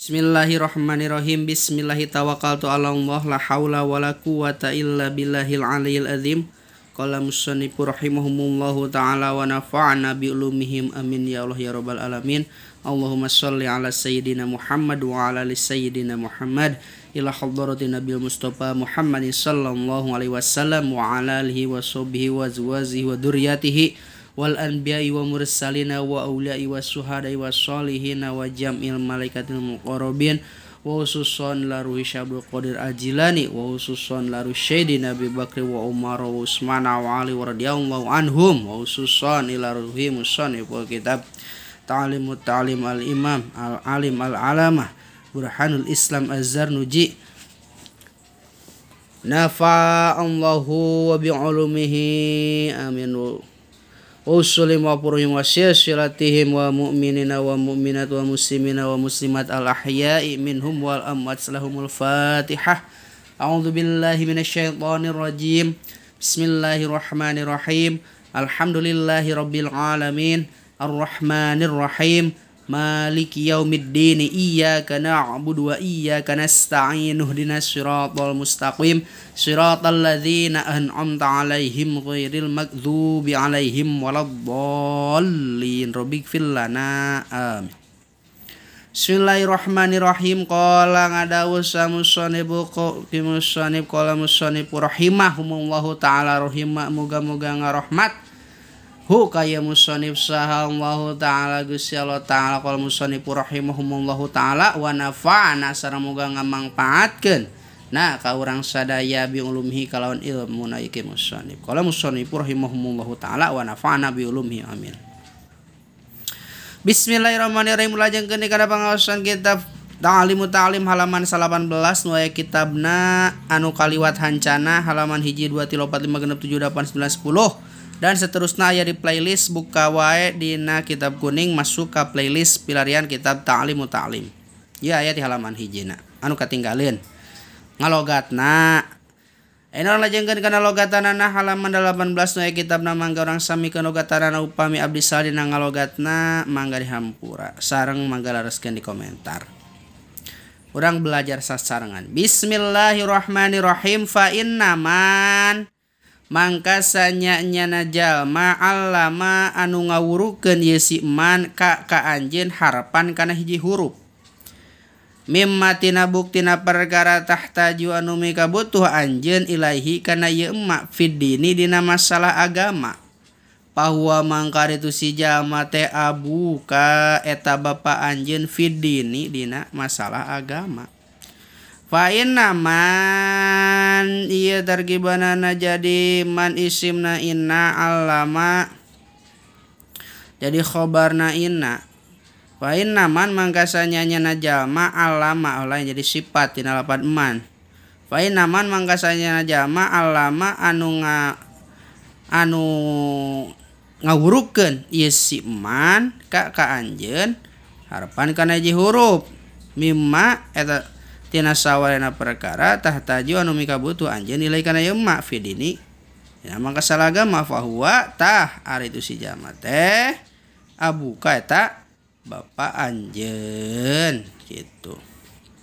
Bismillahirrahmanirrahim. Bismillahi tawakkaltu ala Allah la haula wala quwata illa billahil aliyil azim. Qala musannifu rahimahumullahu ta'ala wa nafa'ana bi ulumihim amin ya Allah ya rabbal alamin. Allahumma shalli ala sayyidina Muhammad wa ala ali sayyidina Muhammad ila hadrati nabil Mustafa Muhammadin sallallahu alaihi wasallam wa ala alihi wa sahbihi wa azwajihi wa dzurriyyatihi wal anbiya'i wa mursalina wa awliya'i wa suhada'i wa sholihina wa jam'il malaikatil muqarrabin wa khususan la ruhi Syabdul Qadir Al-Jilani wa khususan la ruhi Sayyidina Abi Bakri wa Umar wa Utsman wa Ali wa radhiyallahu anhum wa khususan ila ruhi musannifil kitab Ta'limut Ta'lim al-Imam al-Alim al-Alamah Burhanul Islam Az-Zarnuji nafa'allahu wa bi'ulumihi amin. Usulim wa puruhim wa silsilatihim wa mu'minina wa mu'minat wa muslimina wa muslimat al-ahya'i minhum wal amwat lahumul fatihah. A'udzu billahi minasyaitonir rajim. Bismillahirrahmanirrahim. Alhamdulillahi rabbil alamin. Arrahmanir rahim. Maliki yaumiddin. Iyyaka na'budu wa iyyaka nasta'in. Ihdinas siratal mustaqim. Siratal ladzina an'amta 'alaihim ghairil maghdubi 'alaihim waladdallin. Rabbighfir lana. Amin. Bismillahirrahmanirrahim. Qala ngadawu samusanibu qi musannif qala musannif rahimahumullahu ta'ala rahimah muga-muga ngarahmat hu kaya musannif saha Allahu ta'ala Gusti Allah ta'ala qala musannif rahimahumullahu ta'ala wa nafa'ana sareng muga ngamangpaatkeun nah ka urang sadaya bi ulumihi kalawan ilmu na iki musannif qala musannif rahimahumullahu ta'ala wa nafa'ana bi ulumihi amin. Bismillahirrahmanirrahim. Lajengkeun kana pangaosan kitab Ta'limu Ta'lim halaman 18 nu aya kitabna anu kaliwat hancana halaman 1 2 3 4 5 6 7 8 9 10 dan seterusnya aya di playlist buka wae dina kitab kuning masuk ke playlist pilarian kitab Ta'limu Ta'lim. Ya aya di halaman hijina anu katinggalin ngalogatna. Eno lajengkeun kana logatanana halaman 18 nu aya kitabna mangga urang samikeun logatanana upami abdi salina ngalogatna mangga dihampura sareng mangga lareskeun di komentar. Urang belajar sasarengan. Bismillahirrahmanirrahim. Fa innaman mangka sanya-nyana jalma allama anu ngawurukeun ieu si man ka ka anjeun harapan kana hiji huruf mimma tina buktina perkara tahtaju anu mikabutuh anjeun ilaihi kana ieu emak fid dini dina masalah agama bahwa mangka itu si jalma teh abuka eta bapa anjeun fid dini dina masalah agama. Fa inna man ieu tarkibanana jadi man isimna inna allama jadi khobarna inna. Fa inna man mangka sanyanya jalma allama lain jadi sifat tina lapan man. Fa inna man mangka sanyanya jalma allama anu anu ngawurukeun ieu si man ka ka anjeun harapan kana hiji huruf mimma eta tina sawarena perkara tahtaju anu mikabutuh anjeun nilai kana ieu ma fi dini ya mangka salagama fa huwa tah ari itu si jalma teh abuka eta bapa anjeun gitu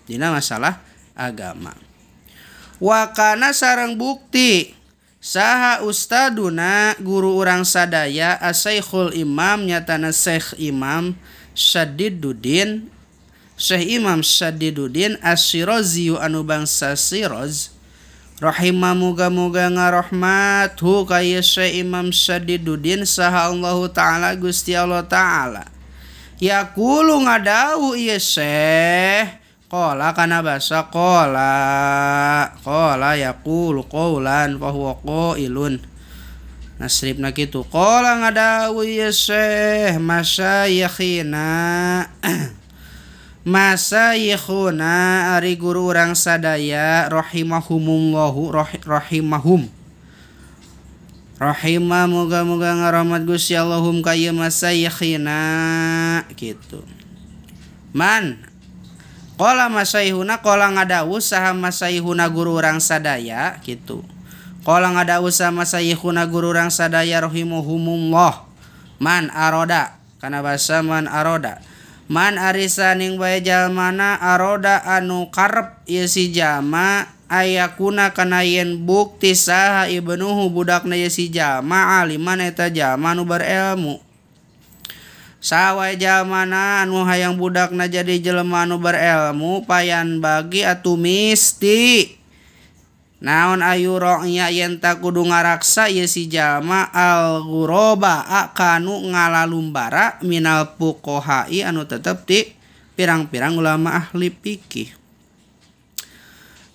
dina masalah agama. Wa kana sareng bukti saha ustaduna guru urang sadaya asaikhul imam nyatana Syekh Imam Sadiduddin Syekh Imam Sadiduddin Asy-Syirazi anu bangsa Siraz rahimah muga-muga ngarahmat hu ka Syekh Imam Sadiduddin saha Allahu ta'ala Gusti Allah ta'ala yaqulu ngadawu ieu Syekh qala kana basa qala qala yaqulu qaulan fa huwa qailun nasribna kitu qala ngadawu ieu Syekh masyayikhina masayikhuna ari guru urang sadaya rahimahumullahu rahimahum rahimah muga-muga ngarahmat Gusti Allahum ka ieu masayikhina kitu man qala masayihuna qala ngadawu saha masayihuna guru urang sadaya kitu qala ngadawu saha masayihuna guru urang sadaya rahimahumullah man aroda kana basa man aroda Man arisaning bae jalmana aroda anu karep ieu si jalma ayakuna kana yen bukti saha ibnuhu budakna ieu si jalma aliman eta jalma anu berilmu. Saha wae jalmana anu hayang budakna jadi jelema anu berilmu payan bagi atuh misti naon ayu ro'nya yen ta kudu ngaraksa ieu si jalma al ghuraba kanu ngalalumbara minal fuqahai anu tetep ti pirang-pirang ulama ahli fikih.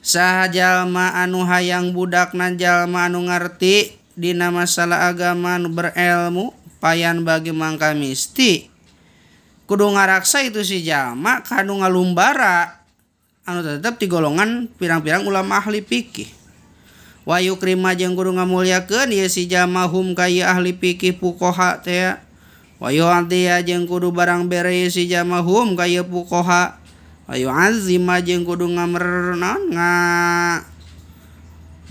Saha jalma anu hayang budakna jalma anu ngarti dina masalah agama anu berilmu payan bagi mangka misti kudu ngaraksa itu si jalma kanu ngalumbara anu tetep di golongan pirang-pirang ulama ahli fikih. Wa yukrima jeung kudu ngamulyakeun ieu si jalma hum ka ieu ahli fikih fuqaha teh. Wa yu'tiya jeung kudu barang bere ieu si jalma hum ka ieu fuqaha. Wa yu'azzima jeung kudu ngamer naon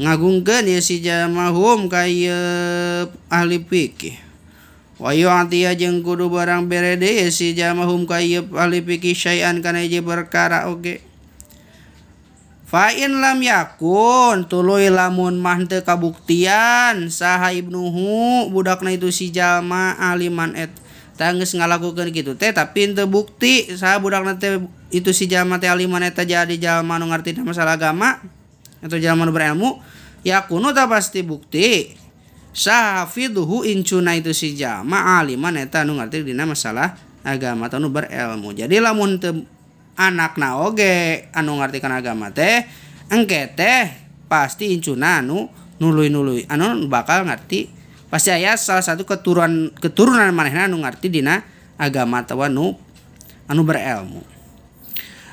ngagungkeun ieu si jalma hum ka ieu ahli fikih. Wa yu'tiya jeung kudu barang bere deui si jalma hum ka ieu ahli fikih syai'an kana hiji perkara oge. Fa in lam yakun tuluy lamun mah teu kabuktian saha ibnuhu budakna itu si jalma aliman et tah geus ngalakukeun kitu teh tapi teu bukti saha budakna teh itu si jalma teh aliman eta jadi jalma nu ngarti masalah agama atau jalma nu berilmu yakunu tah pasti bukti saha hafidhuhu incuna itu si jalma aliman eta nu ngarti dina masalah agama atau nu berilmu. Jadi lamun teu anakna oge anu ngarti kana agama teh engke teh pasti incuna anu nuluy-nuluy anu bakal ngarti pasti aya salah satu keturunan manehna anu ngarti dina agama atawa nu anu berilmu.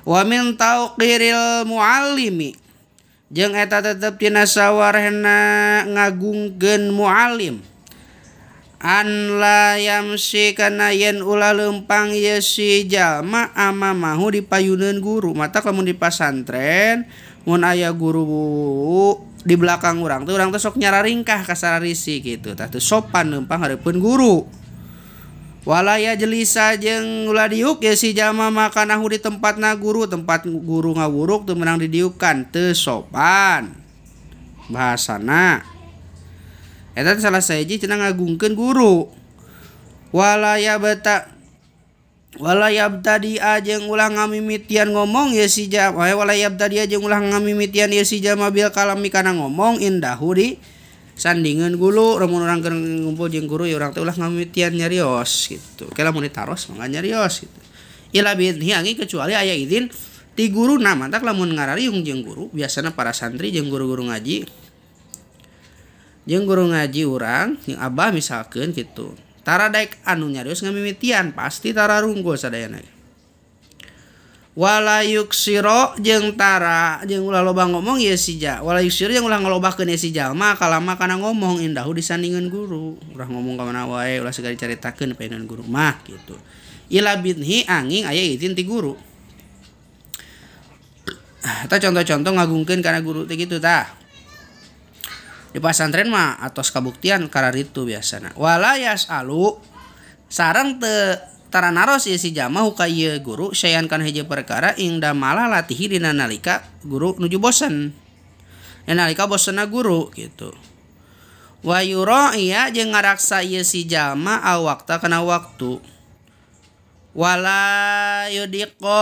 Wa min tauqiril muallimi jeung eta tetep dina sawarehna ngagungkeun muallim an la yamsi kana yen ulah leumpang ye si jalma amamahu dipayuneun guru. Mata lamun di pasantren mun aya guru di belakang urang teh sok nyararingkah ka sararisi kitu tah teu sopan leumpang hareupeun guru. Walaya jelisa jeung ulah diuk ye si jalma makanahu di tempatna guru, tempat guru ngawuruk teu meunang didiukan teu sopan bahasana. Eta salah sahiji cenah ngagungkeun guru. Walaya beta walaya tadi jeung ulah ngamimitian ngomong ye si jalma walaya tadi jeung ulah ngamimitian ye si jalma bil kalami kana ngomong indahu di sandingeun guru. Lamun urang keur ngumpul jeung guru ya urang teh ulah ngamimitian nyarios gitu. Ke lamun ditaros mah nyarios gitu. Ila biidni angi kecuali aya izin ti guruna. Mantak lamun ngarariung jeung guru biasana para santri jeung guru-guru ngaji jeung guru ngaji urang jeung abah misalkeun kitu tara daek anu nyarios ngamimitian pasti tara rungkul sadayana. Wala yuksiro jeung tara jeung ulah loba ngomong ye si ja wala yuksiro jeung ulah ngalobahkeun ye si jalma kalama kana ngomong indahu disandingeun guru. Ulah ngomong ka mana wae ulah segala dicaritakeun payuneun guru mah kitu. Ila bidhi angin aya izin ti guru. Eta contoh-contoh ngagungkeun kana guru teh kitu tah. Di pasantren mah atos kabuktian kararitu biasana. Wala yasalu sareng teu tara naros ieu si jalma ka ieu guru sayan kana hiji perkara ingda malah latihi dina nalika guru nuju bosen. Nalika bosenna guru gitu. Wa yura'iya jeung ngaraksa ieu si jalma al waqta kana waktu. Wala yudiqo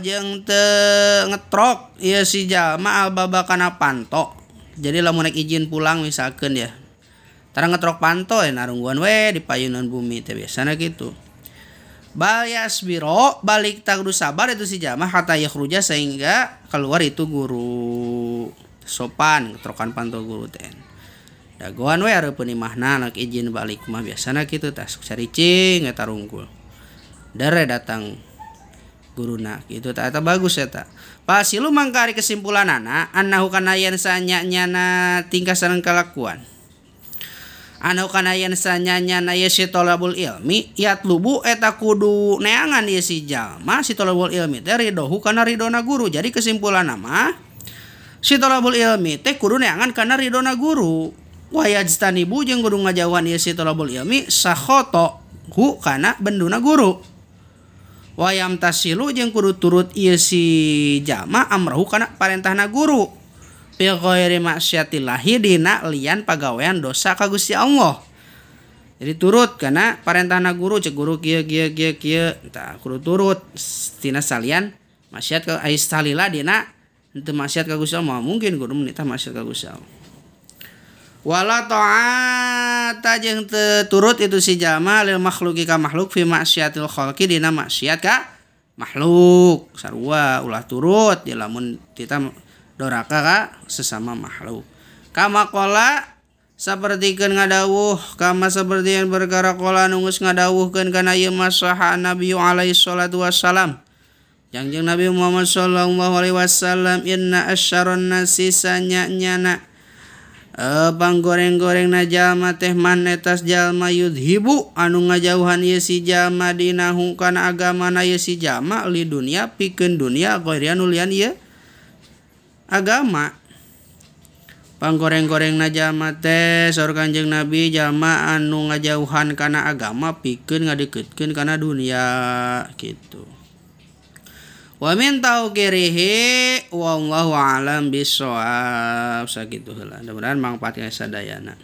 jeung teu ngetrok ieu si jalma al baba kana panto. Jadi lamun rek izin pulang misalkan ya tara ngetrok panto ya narungguan we di payunan bumi teh biasana gitu. Bal yasbiro balik tak kudu sabar itu si jalma hatta yakhruja sehingga keluar itu guru. Sopan ngetrokan panto guru teh. Dagoan we hareupeun imahna rek izin balik mah biasana kitu tah sok caricing eta rungkul. Dere datang guruna gitu tah eta bagus eta. Pasilu mangkari kesimpulanana annahu kana yen sanyanyana tingkah sareng kalakuan. Anu kana yen sanyanyana ye si tolabul ilmi yatlubu eta kudu neangan ye si jalma si tolabul ilmi teh ridohu kana ridona guru. Jadi kesimpulanna mah si tolabul ilmi teh kudu neangan kana ridona guru. Wa yajtanibu jeung kudu ngajauhan ye si tolabul ilmi sakhoto hu kana benduna guru. Wayam tasilu jeung kudu turut ieu si jalma amrahu kana parentahna guru fi ghairi maksiatillahi dina lian pagawean dosa ka Gusti Allah. Jadi turut kana parentahna guru, cek guru kieu kieu kieu kieu tah kudu turut tina salian maksiat ka ais salila dina henteu maksiat ka Gusti Allah, mungkin guru menitah maksiat ka Gusti Allah. Wala ta'ata jeung teu turut itu si jalma lil makhluqi ka makhluk fi maksiatil khalqi dina maksiat ka makhluk sarua ulah turut ya lamun kita doraka ka sesama makhluk. Kama qala sapertikeun ngadawuh kama saperti yang perkara qala nu geus ngadawuhkeun kana ieu masaha Nabi alaihi salatu wassalam. Jangjeng Nabi Muhammad sallallahu alaihi wasallam inna asyaron nasi sanya-nyana panggoreng-goreng na jalma teh man etas jalma yudhibu anu ngajauhan ieu si jalma dinahu kana agamana ieu si jalma li dunia pikeun dunia ghairi anu lian ieu agama. Panggoreng-goreng na jalma teh saur Kanjeng Nabi jalma anu ngajauhan kana agama pikeun ngadeuketkeun kana dunia kitu. Wa min tauqirihi wallahu a'lam bissawab. Sakitu heula. Mudah-mudahan mangfaat sadayana.